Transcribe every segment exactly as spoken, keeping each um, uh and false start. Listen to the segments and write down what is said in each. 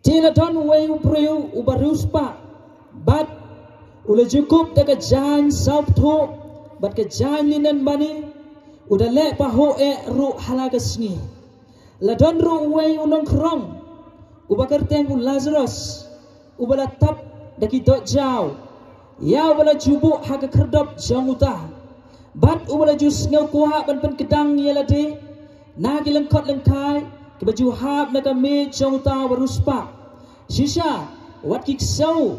Te la don uwei u briew uba riewspah, bad u la ju kup da ka jaiñ sawpthuh bad ka jaiñ linen bani, u da leh pahuh eh ruh ha la ka sngi. La don ruh uwei u nongkhrong uba kyrteng u Lazarus, uba la tap da ki dohjaw, ïa uba la ju buh ha ka khyrdop jong uta, bad uba la ju sngewkwah ban pynkdang ïa lade na ki lyngkhot lyngkhai kiba ju hap na ka miej jong uta uba riewspah. Shisha wat ki ksew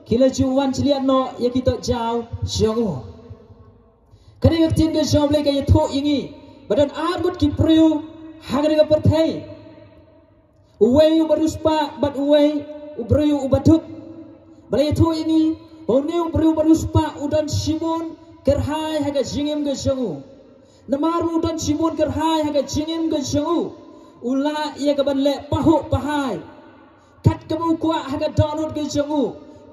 ki la ju wan jliat noh ïa ki dohjaw jong u. Kane ka ktien ka jong U Blei ka ïathuh ïa ngi ba don ar ngut ki briew ha kane ka pyrthei. Uwei uba riewspah bad uwei u briew uba duk. Ba la ïathuh ïa ngi ba une u briew uba riewspah u don shibun kyrhai ha ka jingim ka jong u. Namar u don shibun kyrhai ha ka jingim ka jong u, u lah ïa ka ban leh pahuh pahai kat kaba u kwah ha ka dohnud ka jong u,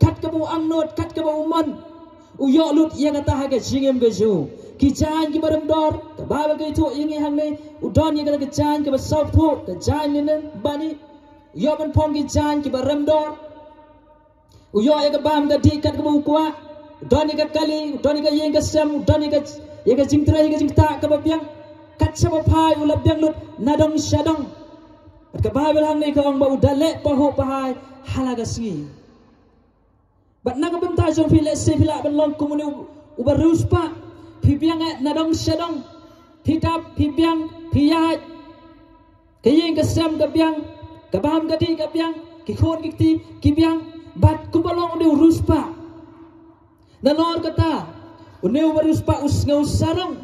kat kaba u angnud, kat kaba u mon. U ïoh lut ïa kata ha ka jingim ka jong u. Ki jaiñ kiba rem dor, ka Baibl ka ïathuh ïa ngi hangne, u don ïa kata ka jaiñ kaba sawpthuh, ka jaiñ linen bani. U ïoh ban phong ki jaiñ kiba rem dor. U ïoh ïa ka bam ka dih kat kaba u kwah. U don ïa ka kali, u don ïa ka ïing ka sem, u don ïa ka, ïa ka jingtrei, ïa ka jingktah kaba biang. Kat shaba phai u la biang lut na dong sha dong. Bad ka Baibl hangne ka ong ba u da leh pahuh pahai ha la ka sngi. Bad na ka bynta jong phi, lehse phi lah ban long kum une u, uba riewspah. Phi biang eh na dong sha dong. Phi dap, phi biang, phi ïaid. Ka ïing ka sem ka biang, ka bam ka dih ka biang, ki khun ki kti ki biang. Bad kumba long une u riewspah. Nalor kata, une uba riewspah u sngew sarong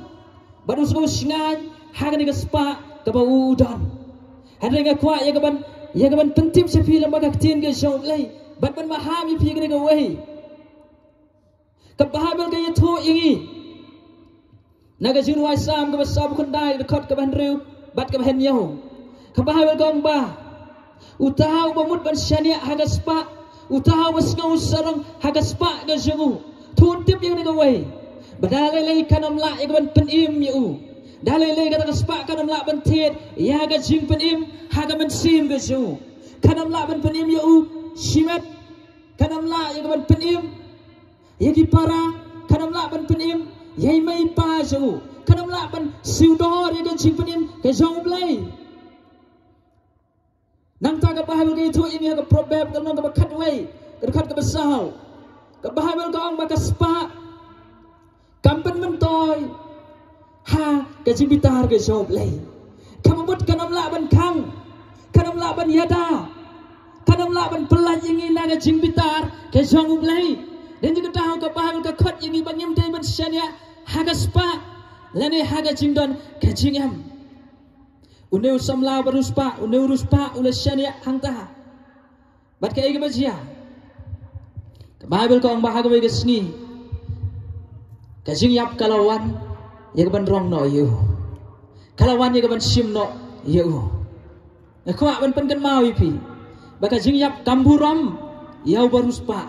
bad u sngew shngaiñ ha kane ka spah kaba u don. Hynrei nga kwah ïa ka ban, ïa ka ban pyntip sha phi lyngba ka ktien ka jong U Blei bad ban maham ïa phi kane kawei. Ka Baibl ka ïathuh ïa ngi na ka Jingrwai Salm kaba sawphew khyndai, dkhot kaba hynriew bad kaba hynñiew. Ka Baibl ka ong ba uta uba mut ban shaniah ha ka spah, uta uba sngew sarong ha ka spah ka jong u. To un tip ïa kane kawei, ba da lei lei kan ym lah ïa ka ban pynim ïa u. Da lei lei kata ka spah kan ym lah ban thied ïa ka jingpynim ha ka mynsiem ka jong u. Kan ym lah ban pynim ïa u shimet. Kan ym lah ïa ka ban pynim ïa ki para. Kan ym lah ban pynim ïa i mei i pa jong u. Kan ym lah ban siew dor ïa ka jingpynim ka jong U Blei. Nangta ka Baibl ka ïathuh ïa ngi ha ka Proverb ka lynnong kaba khatwei, ka dkhot kaba saw. Ka Baibl ka ong ba ka spah kam pynmyntoi ha ka jingbitar ka jong U Blei. Kaba mut kan ym lah ban khang, kan ym lah ban ïada, kan ym lah ban pyllait ïa ngi na ka jingbitar ka jong U Blei. Dei na kata ka Baibl ka khot ïa ngi ba ngim dei ban shaniah ha ka spah lane ha ka jingdon ka jingem. Une u samla uba riewspah, une u riewspah u la shaniah hangta. Bad kaei kaba jia? Ka Baibl ka ong ba ha kawei ka sngi ka jingïap ka la wan ïa ka ban rong noh ïa u. Ka la wan ïa ka ban shim noh ïa u. Nga kwah ban pynkynmaw ïa phi ba ka jingïap kam burom ïa uba riewspah.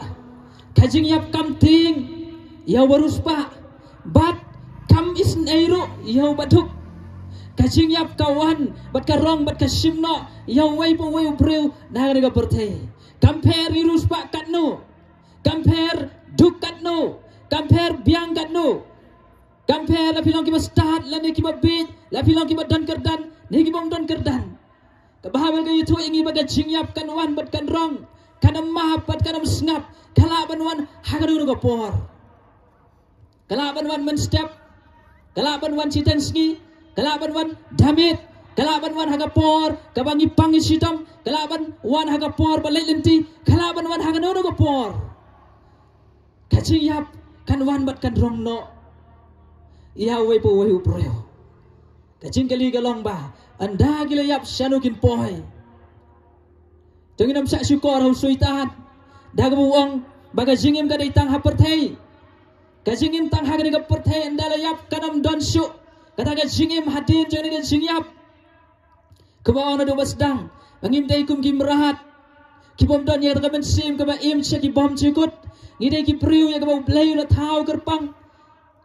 Ka jingïap kam tieng ïa uba riewspah. Bad kam isynei ruh ïa uba duk. Ka jingïap ka wan bad ka rong bad ka shim noh ïa uwei pa uwei u briew na kane ka pyrthei. Kam pher ngi riewspah katno, kam pher duk katno, kam pher biang katno, kam pher la phi long kiba stad lane kiba bieit, la phi long kiba don kyrdan ne kibym don kyrdan. Ka Baibl ka ïathuh ïa ngi ba ka jingïap kan wan bad kan rong, kan ym map bad kan ym sngap. Ka lah ban wan ha kano kano ka por. Ka lah ban wan mynstep, ka lah ban wan shiteng sngi, ka lah ban wan da miet, ka lah ban wan ha ka por kaba ngi pang ngi shitom, ka lah ban wan ha ka por ba leit lynti, ka lah ban wan ha kano kano ka por. Ka jingïap kan wan bad kan rong noh ïa uwei pa uwei u briew. Ka jingkylli ka long ba ynda ki la ïap shano kin poi. To ngin ym shah shukor ha u Soitan da kaba u ong ba ka jingim ka dei tang ha pyrthei. Ka jingim tang ha kane ka pyrthei, ynda la ïap kan ym don shuh kata ka jingim hadien jong kane ka jingïap. Kaba ong naduh ba sdang ba ngim dei kum ki mrad kibym don ïa kata ka mynsiem kaba im sha ki bymjukut. Ngi dei ki briew ïa kaba U Blei u la thaw kyrpang.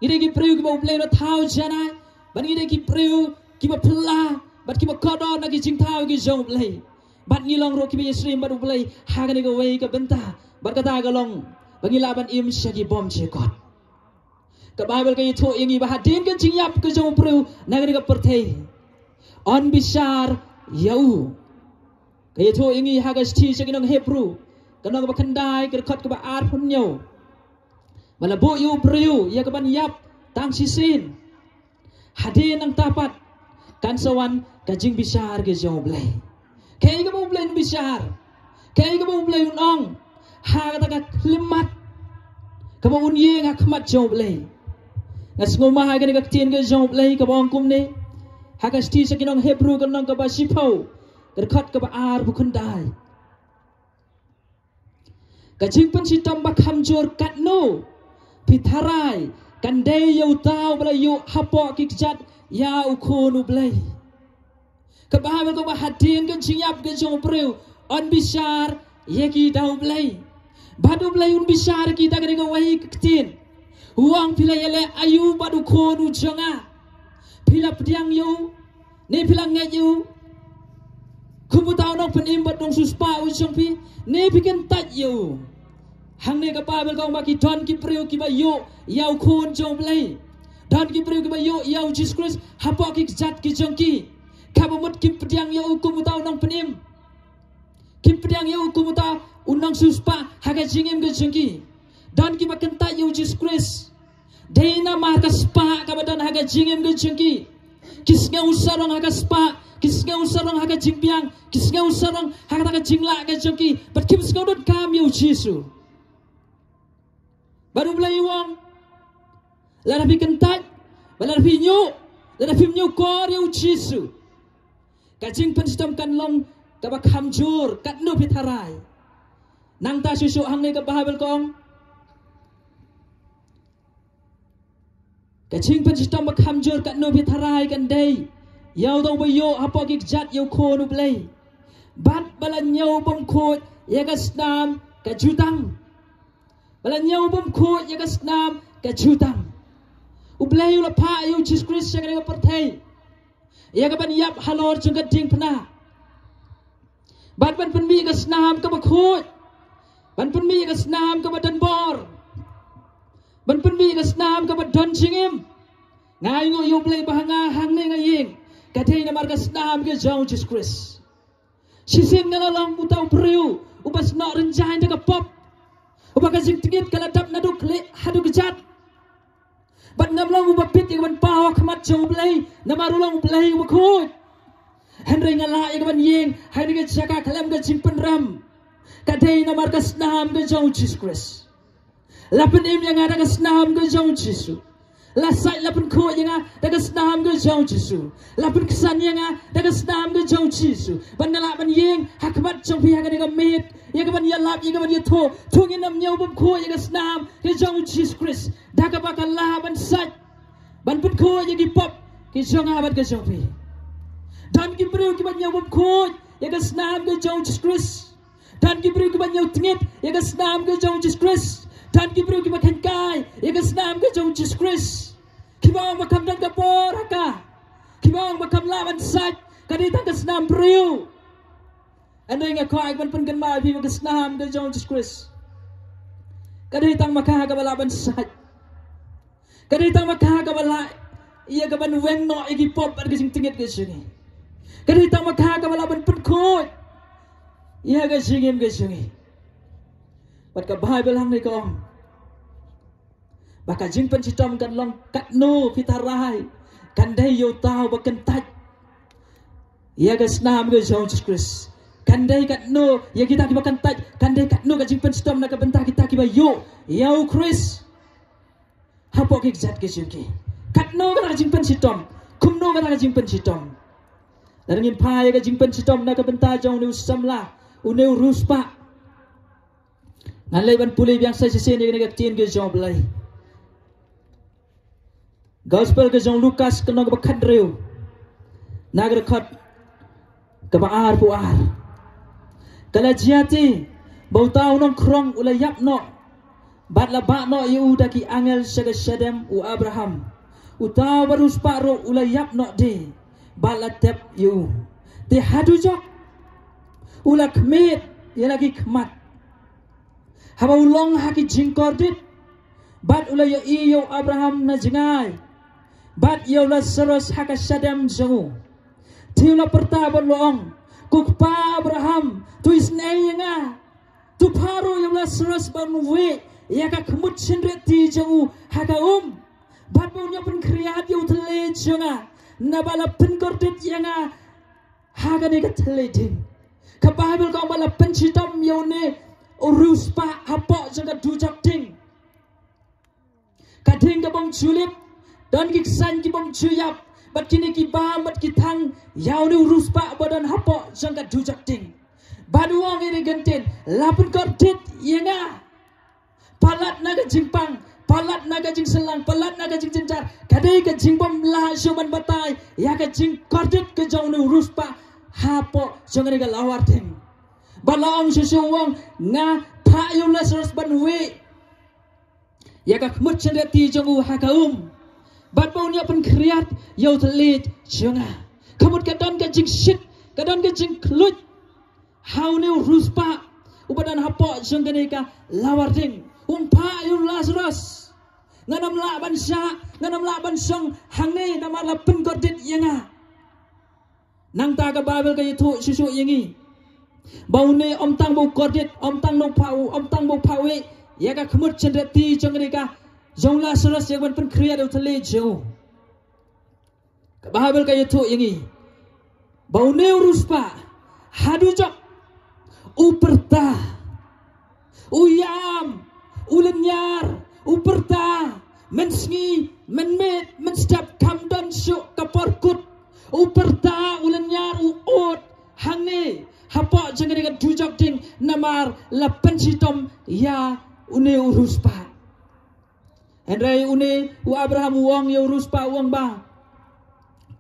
Ngi dei ki briew kiba U Blei u la thaw janai. Bad ngi dei ki briew kiba phylla Bad kiba kordor na ki jingthaw ki jong U Blei. Bad ngi long ruh kiba ïasyriem bad U Blei ha kane kawei ka bynta. Bad kata ka long ba ngi lah ban im sha ki bymjukut. Ka Baibl ka ïathuh ïa ngi ba hadien ka jingïap ka jong u briew na kane ka pyrthei, yn bishar ïa u. Ka ïathuh ïa ngi ha ka shithi sha ki nong Hebru, ka lynnong kaba khyndai, ka dkhot kaba arphew hynñiew, ba la buh ïa u briew ïa kaban ïap tang shisien. Hadien nangta pat kan sa wan ka jingbishar ka jong U Blei. Kaei kaba U Blei un bishar? Kaei kaba U Blei un ong ha kata ka khyllipmat kaba un ïeng ha khmat jong U Blei? Nga sngewbha ha kane ka ktien ka jong U Blei kaba ong kumne, ha ka shithi sha ki nong Hebru, ka lynnong kaba shiphew, ka dkhot kaba arphew khyndai. Ka jingpynshitom ba kham jur katno phi tharai kan dei ïa uta uba la ïoh hapoh ki kjat ïa u Khun U Blei. Ka Baibl ka ong ba hadien ka jingïap ka jong u briew, yn bishar ïa ki da U Blei. Bad U Blei un bishar ïa ki da kane kawei ka ktien. U ong, phi la ïaleh aïu bad u khun u jong nga? Phi la pdiang ïa u, ne phi la ngeit ïa u kum uta u nongpynim bad nongsiewspah u jong phi, ne phi kyntait ïa u? Hangne ka Baibl ka ong ba ki don ki briew kiba ïoh ïa u Khun jong U Blei. Don ki briew kiba ïoh ïa u Jisu Khrist hapoh ki kjat ki jong ki. Kaba mut kim pdiang ïa u kum uta u nongpynim. Kim pdiang ïa u kum uta u nongsiewspah ha ka jingim ka jong ki. Don kiba kyntait ïa u Jisu Khrist. Dei namar ka spah kaba don ha ka jingim ka jong ki. Ki sngew sarong ha ka spah, ki sngew sarong ha ka jingbiang, ki sngew sarong ha kata ka jinglah ka jong ki. Bad kim sngew donkam ïa u Jisu. Bad U Blei u ong, lada phi kyntait, bad lada phi ñiuh, lada phim ñiewkor ïa u Jisu, ka jingpynshitom kan long kaba kham jur katno phi tharai. Nangta shuh shuh hangne ka Baibl ka ong, ka jingpynshitom ba kham jur katno phi tharai kan dei ïa uta uba ïoh hapoh ki kjat ïa u Khun U Blei, bad ba la ñiew bymkhuid ïa ka snam ka jutang. Ba la ñiew bymkhuid ïa ka snam ka jutang. U Blei u la phah ïa u Jisu Khrist sha kane ka pyrthei ïa kaban ïap halor jong ka diengphna. Bad ban pynmih ka snam kaba khuid. Ban pynmih ka snam kaba donbor. Ban pynmih ka snam kaba don jingim. Nga ainguh ïa U Blei ba ha nga hangne nga ïeng, ka dei namar ka snam ka jong u Jisu Khrist. Shisien nga la long uta u briew uba snoh rynjang da ka pop, uba ka jingtngit ka la dap naduh khlieh haduh kjat. Bad ngam long uba bit ïa kaban paw ha khmat jong U Blei, namar u long U Blei uba khuid. Hynrei nga lah ïa kaban ïeng ha kane ka jaka khlem ka jingpynrem. Ka dei namar ka snam ka jong u Jisu Khrist. La pynim ïa nga da ka snam ka jong u Jisu. La sait, la pynkhuid ïa nga da ka snam ka jong u Jisu. La pynksan ïa nga da ka snam ka jong u Jisu. Ban nga lah ban ïeng ha khmat jong phi ha kane ka miet, ïa kaban ïalap, ïa kaban ïathuh. To ngin ym ñiew bymkhuid ïa ka snam ka jong u Jisu Khrist, da kaba ka lah ban sait, ban pynkhuid ïa ki pop ki jong nga bad ka jong phi. Don ki briew kiba ñiew bymkhuid ïa ka snam ka jong u Jisu Khrist. Don ki briew kiba ñiew tngit ïa ka snam ka jong u Jisu Khrist. Don ki briew kiba kheiñ kai ïa ka snam ka jong u Jisu Khrist. Kiba ong ba kam don ka bor ha ka. Kiba ong ba kam lah ban sait. Ka dei tang ka snam briew. Hynrei nga kwah ban pynkynmaw ïa phi ba ka snam ka jong u Jisu Khrist, ka dei tang ma ka kaba lah ban sait. Ka dei tang ma ka kaba lah ïa kaban weng noh ïa ki pop bad ka jingtngit ka jong ngi. Ka dei tang ma ka kaba lah ban pynkhuid ïa ka jingim ka jong ngi. Bad ka Baibl hangne ka ong ba ka jingpynshitom kan long katno phi tharai kan dei ïa uta uba kyntait ïa ka snam ka jong u Jisu Khrist. Kan dei katno ïa kita kiba kyntait, kan dei katno ka jingpynshitom na ka bynta kita kiba ïoh ïa u Khrist hapoh ki kjat ki jong ki. Katno kata ka jingpynshitom, kumno kata ka jingpynshitom. Lada ngin phai ïa ka jingpynshitom na ka bynta jong une u samla, une u riewspah, ngan leit ban pule biang sa shisien ïa kane ka ktien ka jong U Blei. Gospel ka jong u Lukas ka lynnong kaba khathynriew, na ka dkhot kaba arphew ar. Ka la jia te ba uta u nongkhrong u la ïap noh, bad la bah noh ïa u da ki angel sha ka shadem u Abraham. Uta uba riewspah ruh u la ïap noh de, Bad la tep ïa u. Te haduh jok u la khmih ïa la ki khmat. Haba u long ha ki jingkordit, bad u la ïohi ïa u Abraham na jngai, bad ïa u Lasaros ha ka shadem jong u. Te u la pyrta bad u la ong, "Ko kpa Abraham, to isynei ïa nga. To phah ruh ïa u Lasaros ban wieh ïa ka khmut shynriahti jong u ha ka um, bad ba un ïoh pynkhriat ïa u thylliej jong nga, naba la pynkordit ïa nga ha kane ka thylliej ding." Ka Baibl ka ong ba la pynshitom ïa une u riewspah hapoh jong ka dujok ding. Ka ding ka bym ju lip, don ki ksain ki bym ju ïap, bad kine ki bam bad ki thang ïa une u riewspah ba don hapoh jong ka dujok ding. Bad u ong ïa ki kyntien, "La pynkordit ïa nga. Palat na ka jingpang, palat na ka jingsyllang, palat na ka jingjynjar." Ka dei ka jingbymlah shuh ban batai ïa ka jingkordit ka jong une u riewspah hapoh jong kane ka lawar ding. Bad la ong shuh shuh u ong, "Nga phah ïa u Lasaros ban wieh ïa ka khmut shynriahti jong u ha ka um, bad ba un ïoh pynkhriat ïa u thylliej jong nga." Ka mut ka don ka jingshit, ka don ka jingkhluit ha une u riewspah uba don hapoh jong kane ka lawar ding. "Ong phah ïa u Lasaros. Ngan ym lah ban shah, ngan ym lah ban shong hangne namar la pynkordit ïa nga." Nangta ka Baibl ka ïathuh shuh shuh ïa ngi ba une ym tang ba u kordit, ym tang ba u phah, ym tang ba u phah wieh ïa ka khmut shynriahti jong kane ka, jong u Lasaros ïa ka ban pynkhriat ïa u thylliej jong u. Ka Baibl ka ïathuh ïa ngi ba une u riewspah haduh jok u pyrta, u ïam, u lynñiar, u pyrta, mynsngi, mynmiet, mynstep, kam don shuh ka por kut. U pyrta, u lynñiar, u ud hangne hapoh jong kane ka dujok ding namar la pynshitom ïa une u riewspah. Hynrei une u Abraham u ong ïa u riewspah, u ong ba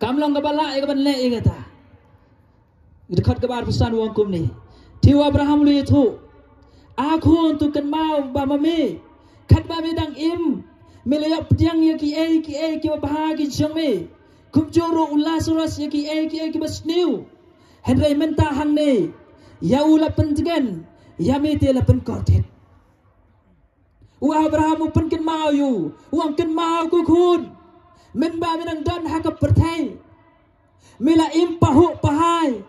kam long kaba lah ïa ka ban leh ïa kata. Dkhot kaba arphew san u ong kumne. Te u Abraham u la ïathuh, "A khun, to kynmaw ba ma me, katba me dang im, me la ïoh pdiang ïa kiei kiei kiba bha ki jong me, kumjuh ruh u Lasaros ïa kiei kiei kiba sniew. Hynrei mynta hangne ïa u la pyntngen, ïa me te la pynkordit." U Abraham u pynkynmaw ïa u, u ong, "Kynmaw ko khun, mynba me dang don ha ka pyrthei, me la im pahuh pahai,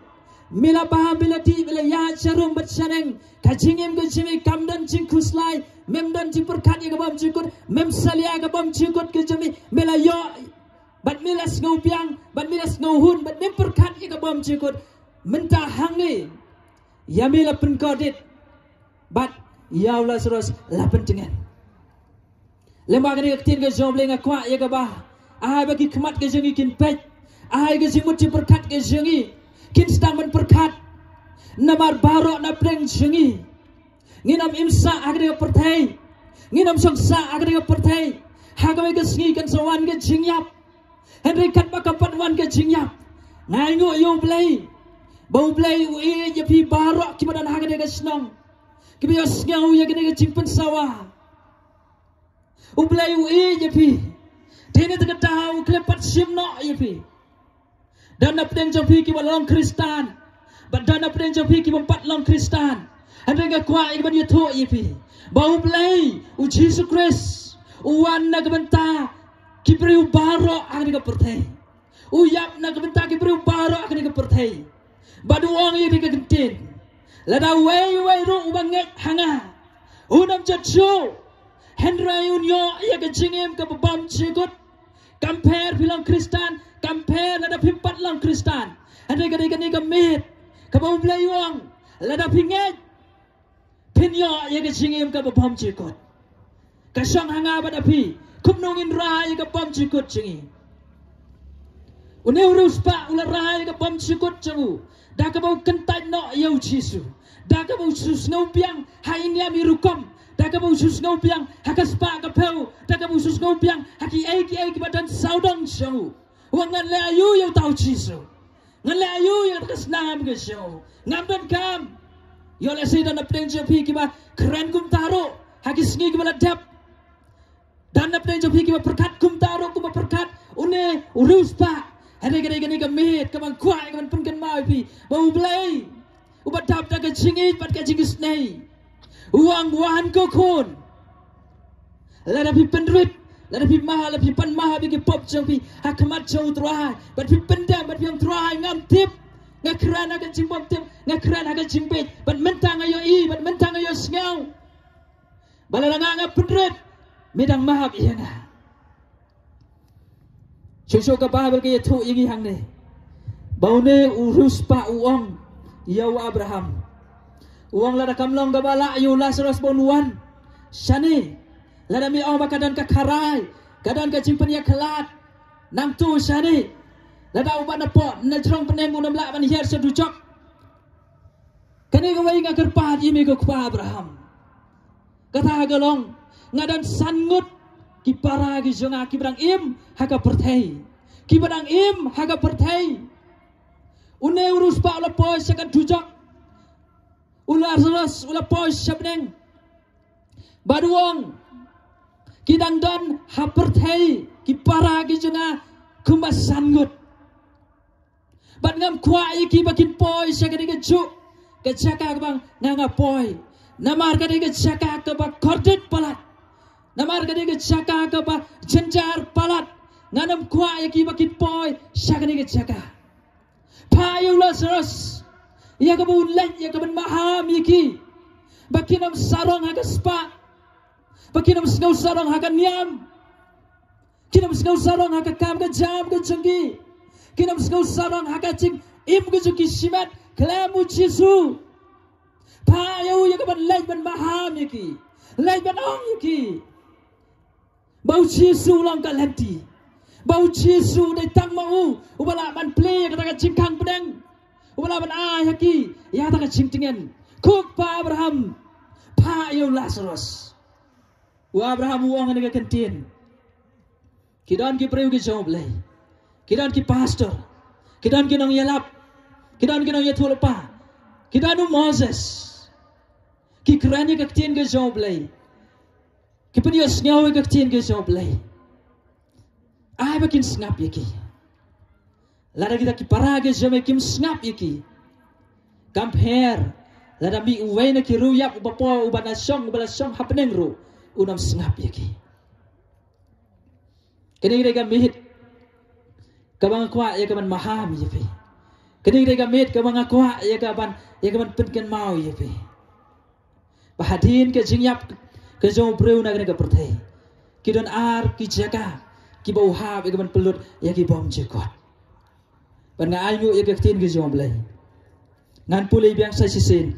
me la bam, me la dih, me la ïaid sharum bad shaneng. Ka jingim ka jong me kam don jingkhuslai, mem don jingpyrkhat ïa ka bymjukut, mem salia ïa ka bymjukut ka jong me, me la ïoh, bad me la sngewbiang, bad me la sngewhun, bad mem pyrkhat ïa ka bymjukut. Mynta hangne ïa me la pynkordit, bad ïa u Lasaros la pyntngen." Lem bad kane ka ktien ka jong U Blei nga kwah ïa kaba ai ba ki khmat ka jong ngi kin peit, ai ka jingmut jingpyrkhat ka jong ngi kin sdang ban pyrkhat. Namar baroh na pdeng jong ngi, ngin ym im sah ha kane ka pyrthei, ngin ym shong sah ha kane ka pyrthei. Ha kawei ka sngi kan sa wan ka jingïap. Hynrei katba ka pat wan ka jingïap, nga ainguh ïa U Blei ba U Blei u ïeit ïa phi baroh kiba don ha kane ka shnong, kiba ïohsngew ïa kane ka jingpynsawa. U Blei u ïeit ïa phi. Te na kata ka daw u khlem pat shim noh ïa phi. Don na pdeng jong phi kiba long Khristan, bad don na pdeng jong phi kibym pat long Khristan. Hynrei nga kwah ïa ka ban ïathuh ïa phi ba U Blei, U Jisu Khrist, u wan na ka bynta ki briew baroh ha kane ka pyrthei. U ïap na ka bynta ki briew baroh ha kane ka pyrthei. Bad u ong ïa kane ka ktien, lada uwei uwei ruh uba ngeit ha nga, un ym jot shuh, hynrei un ïoh ïa ka jingim kaba bymjukut. Kam pher phi long Khristan, kam pher lada phim pat long Khristan. Hynrei ka dei kane ka miet kaba U Blei u ong, lada phi ngeit, phin ïoh ïa ka jingim kaba bymjukut. Ka shong ha nga bad ha phi, kumno ngin rai ïa ka bymjukut jong ngi. Une u riewspah u la rai ïa ka bymjukut jong u da kaba u kyntait noh ïa U Jisu, da kaba u shu sngewbiang ha i niam i rukom, da kaba u shu sngewbiang ha ka spah ka phew, da kaba u shu sngewbiang ha kiei kiei kiba don sawdong jong u. U ong, ngan leh aïu ïa uta U Jisu? Ngan leh aïu ïa ka snam ka jong u? Ngam donkam. Ïoh lehse don na pdeng jong phi kiba kren kumta ruh ha ki sngi kiba la dep. Don na pdeng jong phi kiba pyrkhat kumta ruh kumba pyrkhat une u riewspah. Hynrei ka dei kane ka miet kaba nga kwah ïa ka ban pynkynmaw ïa phi ba U Blei uba dap da ka jingïeit bad ka jingisynei u ong, wan ko khun. Lada phi pynrit, lada phi map, lada phi pan map ïa ki pop jong phi ha khmat jong U Trai bad phi pyndem bad phi ong, Trai, ngam tip, nga kren ha ka jingbymtip, nga kren ha ka jingbeit, bad mynta nga ïohi, bad mynta nga ïohsngew ba lada nga, nga pynrit, me dang map ïa nga. Shuh shuh ka Baibl ka ïathuh ïa ngi hangne ba une u riewspah u ong ïa u Abraham, u ong, lada kam long kaba lah ïa u Lasarus ba un wan shane, lada me ong ba ka don ka kharai, ka don ka jingpynïakhlad, nangta shane, lada u bat napoh na jrong bneng un ym lah ban hiar sha dujok. Kane kawei nga kyrpad ïa me ko kpa Abraham. Kata ka long, nga don san ngut ki para ki jong nga kiba dang im ha ka pyrthei, kiba dang im ha ka pyrthei. Une u riewspah u la poi sha ka dujok, u Lasarus u la poi sha bneng. Bad u ong, ki dang don ha pyrthei ki para ki jong nga kumba san ngut. Bad ngam kwah ïa ki ba kin poi sha kane kajuh ka jaka kaba nga, nga poi. Namar kane ka jaka kaba kordit palat, namar kane ka jaka kaba jynjar palat, ngan ym kwah ïa ki ba kin poi sha kane ka jaka. Phah ïa u Lasarus ïa kaba un leit ïa ka ban maham ïa ki, ba kin ym sarong ha ka spah, ba kin ym sngew sarong ha ka niam, kin ym sngew sarong ha ka kam ka jam ka jong ki, kin ym sngew sarong ha ka jingim ka jong ki shimet. Khlem, U Jisu, phah ïa u ïa ka ban leit ban maham ïa ki, leit ban ong ïa ki ba U Jisu u long ka lynti, ba U Jisu dei tang ma u uba lah ban plie ïa kata ka jingkhang bneng, uba lah ban ai ha ki ïa kata ka jingtngen. Ko kpa Abraham, phah ïa u Lasarus. U Abraham u ong ïa kane ka ktien. Ki don ki briew ki jong U Blei, ki don ki pastor, ki don ki nongïalap, ki don ki nongïathuhlypa, ki don u Moses, ki kren ïa ka ktien ka jong U Blei, ki pynïohsngew ïa ka ktien ka jong U Blei. Ai ba kin sngap ïa ki. Lada kita ki para ki jong me kim sngap ïa ki, kam pher lada mih uwei na ki riewïap uba poi, uba na shong, uba la shong ha bneng ruh, un ym sngap ïa ki. Kane ka dei ka miet kaba nga kwah ïa ka ban maham ïa phi. Kane ka dei ka miet kaba nga kwah ïa ka ban, ïa ka ban pynkynmaw ïa phi. Ba hadien ka jingïap ka jong u briew na kane ka pyrthei, ki don ar ki jaka kiba u hap ïa ka ban pynlut ïa ki bymjukut. Bad nga ainguh ïa ka ktien ka jong U Blei. Ngan pule biang sa shisien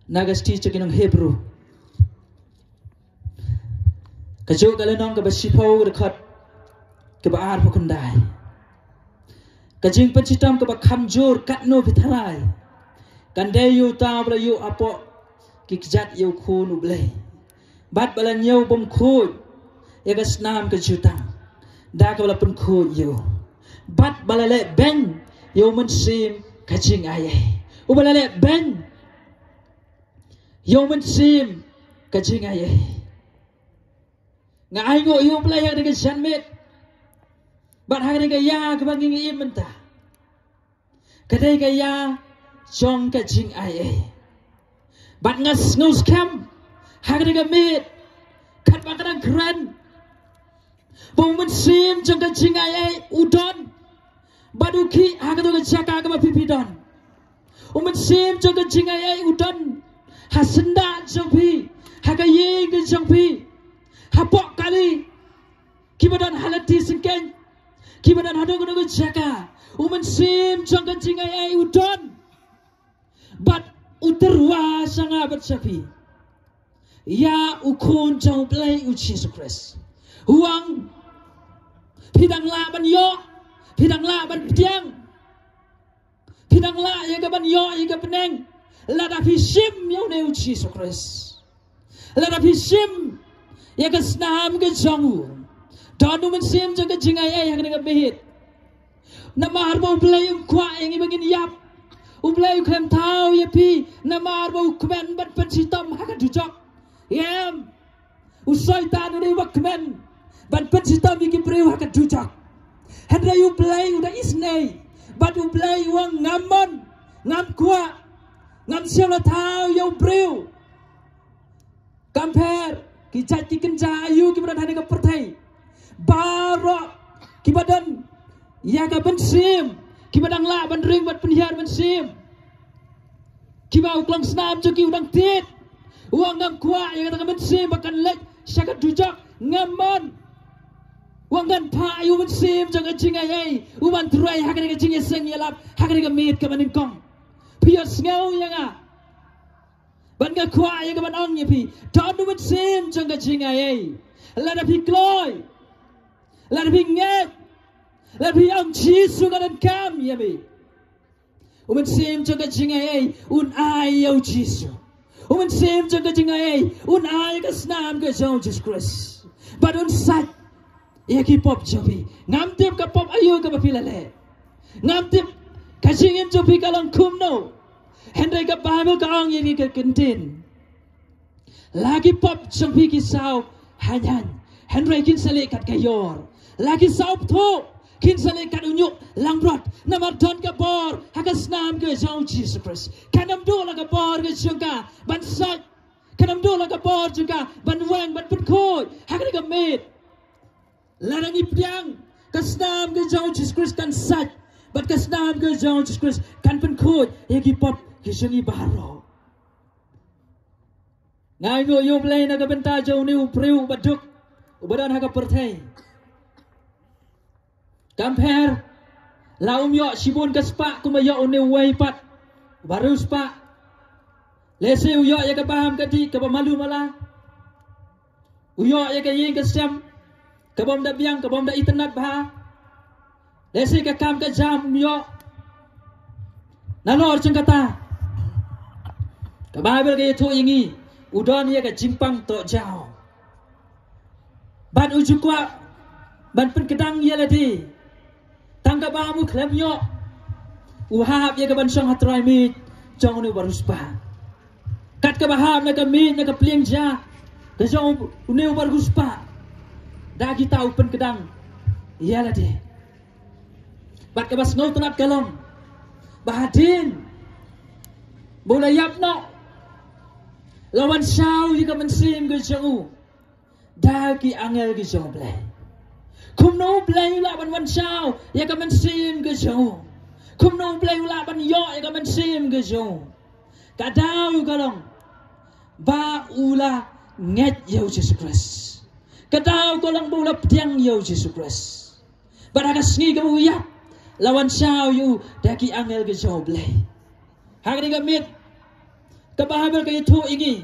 na ka shithi jong ki nong Hebru, kajuh ka lynnong kaba shiphew, ka dkhot kaba arphew khyndai. Ka jingpynshitom kaba kham jur katno phi tharai, kan dei ïa uta uba la ïoh hapoh ki kjat ïa u Khun U Blei, bad ba la ñiew bymkhuid ïa ka snam ka jutang da kaba la pynkhuid ïa u, bad ba la leh beiñ ïa u Mynsiem ka jingaiei. Uba la leh beiñ ïa u Mynsiem ka jingaiei. Nga ainguh ïa U Blei ha kane ka janmiet bad ha kane ka ïa kaba ngi ngi im mynta. Ka dei ka ïa jong ka jingaiei. Bad nga sngewskhem ha kane ka miet, katba nga dang kren, ba u Mynsiem jong ka jingaiei u don bad u khih ha kato ka jaka kaba phi phi don. U Mynsiem jong ka jingaiei u don ha syndah jong phi, ha ka ïing ka jong phi, hapoh kali, kiba don ha lynti syngkien, kiba don haduh kaduh ka jaka. U Mynsiem jong ka jingaiei u don bad u tyrwa sha nga bad sha phi ïa u Khun jong U Blei, U Jisu Khrist. U ong, phi dang lah ban ïoh, phi dang lah ban pdiang, phi dang lah ïa ka ban ïoh ïa ka bneng lada phi shim ïa une U Jisu Khrist, lada phi shim ïa ka snam ka jong u. Don u Mynsiem jong ka jingaiei ha kane ka miet. Namar ba U Blei um kwah ïa ngi ba ngin ïap. U Blei u khlem thaw ïa phi namar ba u kmen ban pynshitom ha ka dujok. Em, u Soitan u dei uba kmen ban pynshitom ïa ki briew ha ka dujok. Hynrei U Blei u da isynei. Bad U Blei u ong ngam mon, ngam kwah, ngam siew la thaw ïa u briew. Kam pher ki jait ki kynja aïu kiba don ha kane ka pyrthei. Baroh kiba don ïa ka mynsiem, kiba dang lah ban ring bad pynhiar mynsiem, kiba u klongsnam jong ki u dang tied. U ong ngam kwah ïa kata ka mynsiem ba kan leit sha ka dujok, ngam mon. U ong ngan phah ïa u mynsiem jong ka jingaiei u ban trei ha kane ka jingïaseng ïalap ha kane ka miet kaba nyngkong. Phi ïohsngew ïa nga? Bad nga kwah ïa ka ban ong ïa phi, don u mynsiem jong ka jingaiei. Lada phi kloi, lada phi ngeit, lada phi ong Jisu nga donkam ïa me, u mynsiem jong ka jingaiei un ai ïa u Jisu. U mynsiem jong ka jingaiei un ai ïa ka snam ka jong u Jisu Khrist. Bad un sait ïa ki pop jong phi. Ngam tip ka pop aïu kaba phi la leh. Ngam tip ka jingim jong phi ka long kumno. Hynrei ka Baibl ka ong ïa ngi ha ka ktien, la ki pop jong phi ki saw haiñ haiñ, hynrei kin sa leh kat ka ïor. La ki saw bthuh, kin sa leh kat u ñiuh langbrot. Namar don ka bor ha ka snam ka jong u Jisu Khrist. Kan ym duh la ka bor ka jong ka ban sait. Kan ym duh la ka bor jong ka ban weng, ban pynkhuid ha kane ka miet. Lada ngi pdiang, ka snam ka jong u Jisu Khrist kan sait. Bad ka snam ka jong u Jisu Khrist kan pynkhuid ïa ki pop ki jong ngi baroh. Nga ainguh ïa U Blei na ka bynta jong une u briew uba duk, uba don ha ka pyrthei. Kam pher, la um ïoh shibun ka spah kumba ïoh une uwei pat uba riewspah. Lehse u ïoh ïa ka bam ka dih kaba malu mala. U ïoh ïa ka ïing ka sem kabym da biang, kabym da itynnad bha. Lehse ka kam ka jam um ïoh. Nalor jong kata, ka Baibl ka ïathuh ïa ngi, u don ïa ka jingpang toh jaw. Bad u ju kwah ban pynkdang ïa lade. Tang ka bam u khlem ïoh, u hap ïa ka ban shong ha trai miej jong une uba riewspah. Kat kaba hap na ka miej, na ka pliang ja ka jong une uba riewspah, da kita u pynkdang ïa lade. Bad kaba sngewtynnat ka long ba hadien ba u la ïap noh, la wan shaw ïa ka mynsiem ka jong u da ki angel ki jong U Blei. Kumno U Blei u lah ban wan shaw ïa ka mynsiem ka jong u? Kumno U Blei u lah ban ïoh ïa ka mynsiem ka jong u? Ka daw ka long ba u la ngeit ïa u Jisu Khrist. Ka daw ka long ba u la pdiang ïa u Jisu Khrist. Bad ha ka sngi kaba u ïap, la wan shaw ïa u da ki angel ki jong U Blei. Ha kane ka miet, ka Baibl ka ïathuh ïa ngi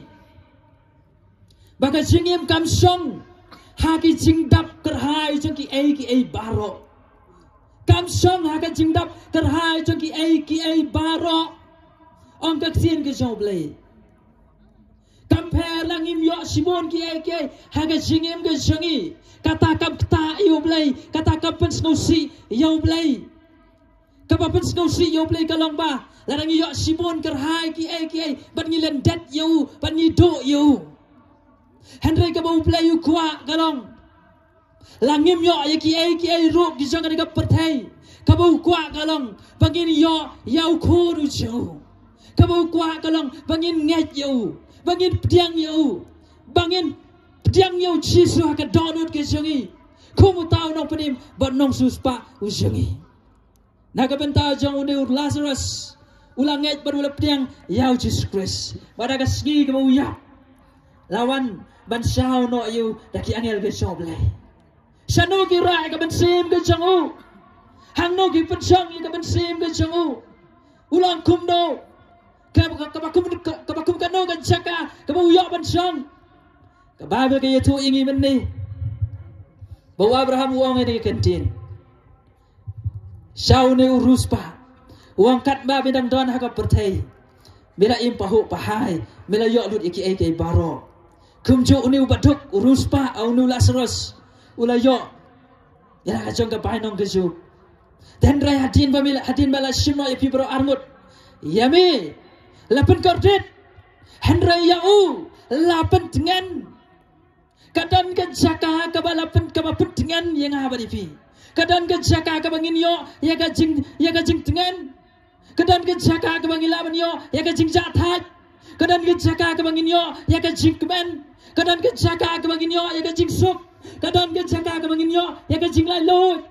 ba ka jingim kam shong ha ki jingdap kyrhai jong kiei kiei baroh. Kam shong ha ka jingdap kyrhai jong kiei kiei baroh, ong ka ktien ka jong U Blei. Kam pher la ngim ïoh shibun kiei kiei ha ka jingim ka jong ngi. Kata kam ktah ïa U Blei, kata kam pynsngewsih ïa U Blei. Kaba pynsngewsih ïa U Blei ka long ba lada ngi ïoh shibun kyrhai kiei kiei bad ngi lyndet ïa u, bad ngi duh ïa u, hynrei kaba U Blei u kwah ka long, la ngim ïoh ïa kiei kiei ruh ki jong kane ka pyrthei, kaba u kwah ka long ba ngin ïoh ïa u Khun u jong u. Kaba u kwah ka long ba ngin ngeit ïa u, ba ngin pdiang ïa u, ba ngin pdiang ïa u Jisu ha ka dohnud ka jong ngi kum uta u nongpynim bad nongsiewspah u jong ngi. Na ka bynta jong une u Lazarus, u la ngeit bad u la pdiang ïa u Jisu Khrist. Bad ha ka sngi kaba u ïap, la wan ban shaw noh ïa u da ki angel ki jong U Blei. Shano ki rah ïa ka mynsiem ka jong u? Hangno ki pynshong ïa ka mynsiem ka jong u? U long kumno? Kaba, kaba kum, kaba kum kano ka jaka kaba u ïoh ban shong? Ka Baibl ka ïathuh ïa ngi mynne ba u Abraham u ong ïa kane ka ktien sha une u riewspah, u ong katba me dang don ha ka pyrthei, me la im pahuh pahai, me la ïoh lut ïa kiei kiei baroh. Kumjuh une u baduk, u riewspah, une u Lazarus, u la ïoh ïa la ka jong ka bainong ka juk. Te hynrei hadien ba me la, hadien ba la shim noh ïa phi baroh arngut, ïa me la pynkordit, hynrei ïa u la pyntngen. Ka don ka jaka kaba la pyn, kaba pyntngen ïa nga bad ïa phi. Ka don ka jaka kaba ngin ïoh ïa ka jing, ïa ka jingtngen. Ka don ka jaka kaba ngin lah ban ïoh ïa ka jingjahthait. Ka don ka jaka kaba ngin ïoh ïa ka jingkmen. Ka don ka jaka kaba ngin ïoh ïa ka jingsuk. Ka don ka jaka kaba ngin ïoh ïa ka jinglaitluid.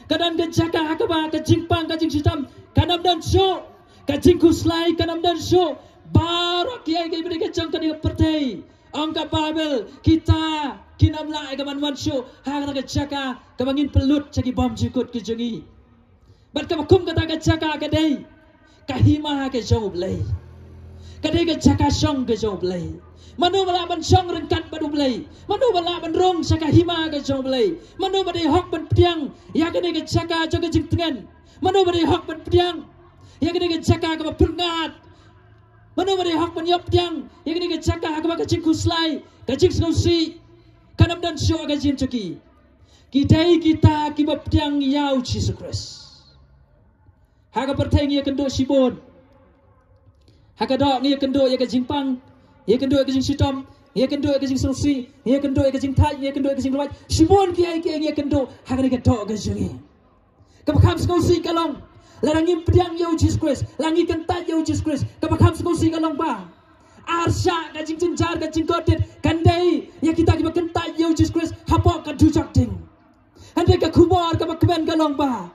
Ka don ka jaka ha kaba ka jingpang, ka jingshitom kan ym don shuh. Ka jingkhuslai kan ym don shuh. Baroh kiei kiei ba dei ka jong kane ka pyrthei, ong ka Baibl, kita kin ym lah ïa ka ban wan shuh ha kata ka jaka kaba ngin pynlut sha ki bymjukut ki jong ngi. Bad kaba kum kata ka jaka ka dei ka hima ka jong U Blei. Ka dei ka jaka shong ka jong U Blei. Mano ba lah ban shong ryngkat bad U Blei? Mano ba lah ban rung sha ka hima ka jong U Blei? Mano ba dei hok ban pdiang ïa kane ka jaka jong ka jingtngen? Mano ba dei hok ban pdiang ïa kane ka jaka kaba pyrngat? Mano ba dei hok ban ïoh pdiang ïa kane ka jaka ha kaba ka jingkhuslai, ka jingsngewsih kan ym don shuh ha ka jingim jong ki? Ki dei kita kiba pdiang ïa U Jisu Khrist. Ha ka pyrthei ngi ïakynduh shibun. Ha ka doh ngi ïakynduh ïa ka jingpang, ngi ïakynduh ïa ka jingshitom, ngi ïakynduh ïa ka jingsngewsih, ngi ïakynduh ïa ka jingthait, ngi ïakynduh ïa ka jingrwai. Shibun kiei kiei ngi ïakynduh ha kane ka doh ka jong ngi. Kaba kham sngewsih ka long, lada ngim pdiang ïa U Jisu Khrist, lada ngi kyntait ïa U Jisu Khrist, kaba kham sngewsih ka long ba ar shah ka jingjynjar, ka jingkordit kan dei ïa kita kiba kyntait ïa U Jisu Khrist hapoh ka dujok ding. Hynrei ka khubor kaba kmen ka long ba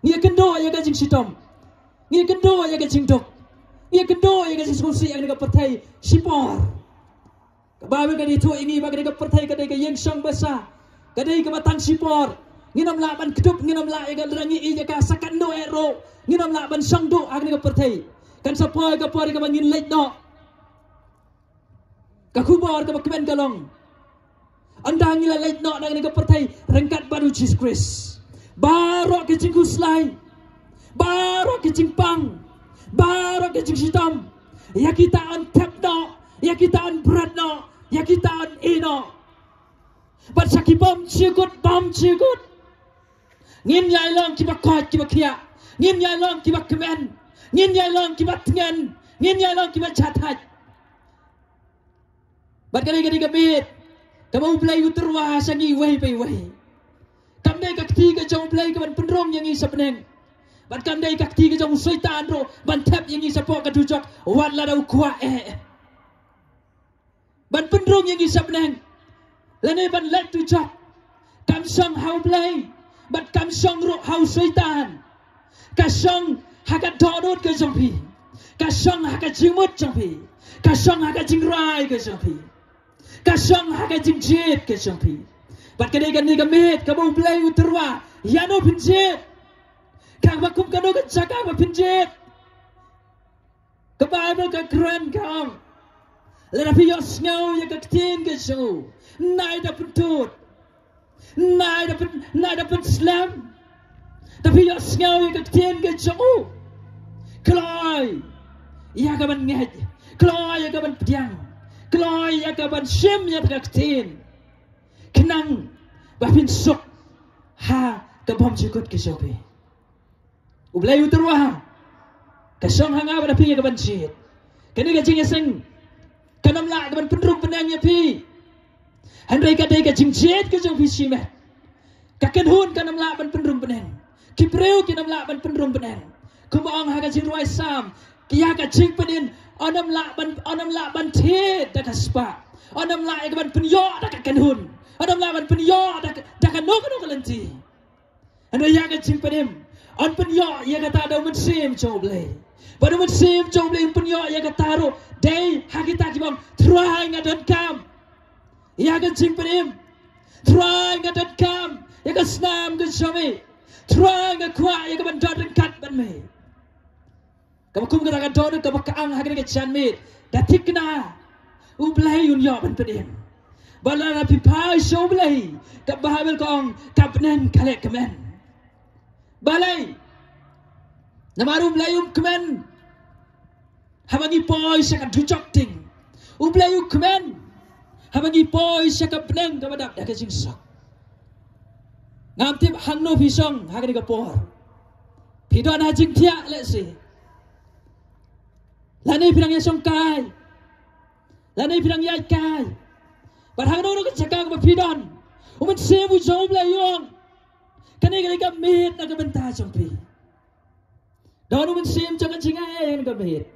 ngi ïakynduh ïa ka jingshitom, ngi ïakynduh ïa ka jingduk, ngi ïakynduh ïa ka jingsngewsih ha kane ka pyrthei shipor. Ka Baibl ka dei ïathuh ïa ngi ba kane ka pyrthei ka dei ka ïing shong basa, ka dei kaba tang shipor. Ngin ym lah ban kdup, ngin ym lah ïa ka, lada ngi ïeit ïa ka sa katno eh ruh, ngin ym lah ban shong duh ha kane ka pyrthei. Kan sa poi ka por ïa kaba ngin leit noh. Ka khubor kaba kmen ka long, ynda ngi la leit noh na kane ka pyrthei ryngkat bad U Jisu Khrist, baroh ki jingkhuslai, baroh ki jingpang, baroh ki jingshitom, ïa kita yn thep noh, ïa kita yn bret noh, ïa kita yn ïeh noh. Bad sha ki bymjukut, bymjukut, ngin ïai long kiba koit kiba khiah, ngin ïai long kiba kmen, ngin ïai long kiba tngen, ngin ïai long kiba jahthait. Bad ka dei, ka dei ka miet kaba U Blei u tyrwa sha ngi iwei pa iwei. Kam dei ka kti ka jong U Blei ka ban pynrung ïa ngi sha bneng. Bad kam dei ka kti ka jong u Soitan ruh ban thep ïa ngi shapoh ka dujok wat lada u kwah eh. Ban pynrung ïa ngi sha bneng lane ban leit dujok. Kam shong ha U Blei bad kam shong ruh ha u Soitan. Ka shong ha ka dohnud ka jong phi, ka shong ha ka jingmut jong phi, ka shong ha ka jingrai ka jong phi, ka shong ha ka jingjied ka jong phi. Bad ka dei kane ka miet kaba U Blei u tyrwa ïano phin jied, kaba kum kano ka jaka ba phin jied. Ka Baibl ka kren ka ong, lada phi ïohsngew ïa ka ktien ka jong u, nai da pyntud, nai da pyn, nai da pynslem. Da phi ïohsngew ïa ka ktien ka jong u, kloi ïa ka ban ngeit, kloi ïa ka ban pdiang, kloi ïa ka ban shim ïa ka ktien, khnang ba phin suk ha ka bymjukut ka jong phi. U Blei u tyrwa, ka shong ha nga bad ha phi ïa ka ban jied. Kane ka jingïaseng kan ym lah ka ban pynrung bneng ïa phi. Hynrei ka dei ka jingjied ka jong phi shimet. Ka kynhun kan ym lah ban pynrung bneng. Ki briew kin ym lah ban pynrung bneng. Kumba ong ha ka jingrwai Salm, ïa ka jingpynim yn ym lah ban, yn ym lah ban thied da ka spah, yn ym lah ïa ka ban pynïoh da ka kynhun, yn ym lah ban pynïoh da ka, da kano kano ka lynti. Hynrei ïa ka jingpynim yn pynïoh ïa kata da u Mynsiem jong U Blei. Bad u Mynsiem jong U Blei un pynïoh ïa kata ruh dei ha kita kiba ong, Trai nga donkam ïa ka jingpynim, Trai nga donkam ïa ka snam ka jong me, Trai nga kwah ïa ka ban don ryngkat bad me. Kaba kum kata ka dohnud kaba ka ang ha kane ka janmiet, da thikna, U Blei un ïoh ban pynim. Bad lada phi phai sha U Blei, ka Baibl ka ong, ka bneng ka leh kmen. Balei? Namar U Blei um kmen haba ngi poi sha ka dujok ding. U Blei u kmen haba ngi poi sha ka bneng kaba dap da ka jingsuk. Ngam tip hangno phi shong ha kane ka por. Phi don ha jingthiah lehse, lane phi dang ïashong kai, lane phi dang ïaid kai. Bad hangno hangno ka jaka kaba phi don, u Mynsiem u jong U Blei u ong, Kane ka dei ka miet na ka bynta jong phi. Don u mynsiem jong ka jingai ïa ka miet.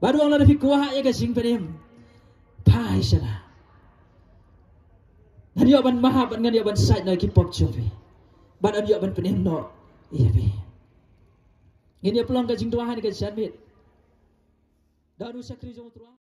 Bad u ong lada phi kwah ïa ka jingpynim, phai sha nga. Ngan ïoh ban map bad ngan ïoh ban sait noh ïa ki pop jong phi. Bad ngan ïoh ban pynim noh ïa phi. Ngin ïa pynlong ka jingduwai ha kane ka janmiet. Da u shakri jong u Trai.